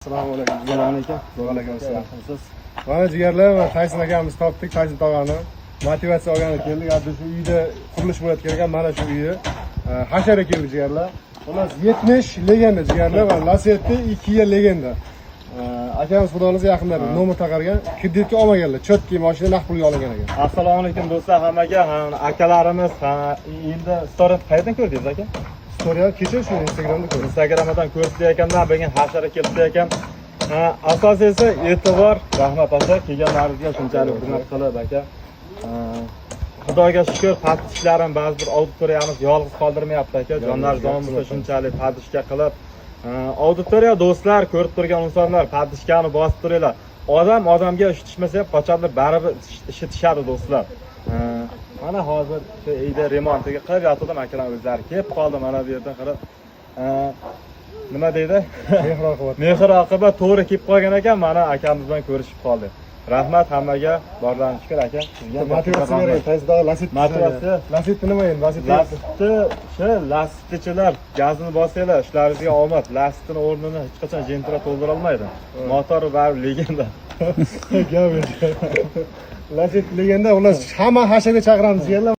Assalomu alaykum. Assalomu alaykum. Va alaykum assalom. Yaxshimisiz? Mana jigarlar, mana Tayson akamiz topdik, Tayson tog'ani. Motivatsiya olgani keldik. Xuddi shu uyda qurilish bo'layotgan ekan, mana shu uyi. Hasharga keldik, jigarlar. Xullas, 70 legenda, jigarlar, va Lacetti 2 yil legenda. Akamiz, xudo xohlasa, yaqinda nomer taqargan, kreditga olmaganlar, чёткий mashina naqd pulga olingan ekan. Assalomu alaykum, do'stlar, hammaga. Ha, akalarimiz, ha, endi story qayerdan ko'rdingiz, aka? Story kecha shu Instagramda ko'rdim. Instagramdan ko'ribdi ekanlar, bugun hashara kelibdi ekan. Ha, asosiysi e'tibor, rahmat, aka, kelganlaringizga shunchalik hurmat qilib, aka. Ha, Xudoga shukur, подписчик larim, ba'zi bir auditoriyamiz yolg'iz qoldirmayapti, aka. Jonlar jon bo'lsa, shunchalik подписка qilib, ha, auditoriya, do'stlar, ko'rib turgan insonlar, подписка ni bosib turinglar. Odam odamga eshitishmasa ham, qachondir baribir eshitishadi, do'stlar. Ha, mana hozir shu uyda remontiga qilib yotgandim, akalar o'zlari kelib qoldi mana bu yerdan qarab. Ha, nima deydi? Mehr oqibat. Mehr oqibat to'g'ri kelib qolgan ekan, mana akamiz bilan ko'rishib qoldik. Rahmat hammaga, borlaring shukur, aka. Sizga ham Motivatsiya rahmat. bering, Tayson tog'a, Lacetti. Motivatsiya? Lacetti nima endi? Lacetti. Lacetti, shu Lacettichilar, gazini bosinglar, ishlaringizga omad. Lacettini o'rnini hech qachon Gentra to'ldira olmaydi. Motori baribir legenda. Gap yo'q. Lacetti legenda, xullas, hamma hasharga chaqiramiz, jigarlar.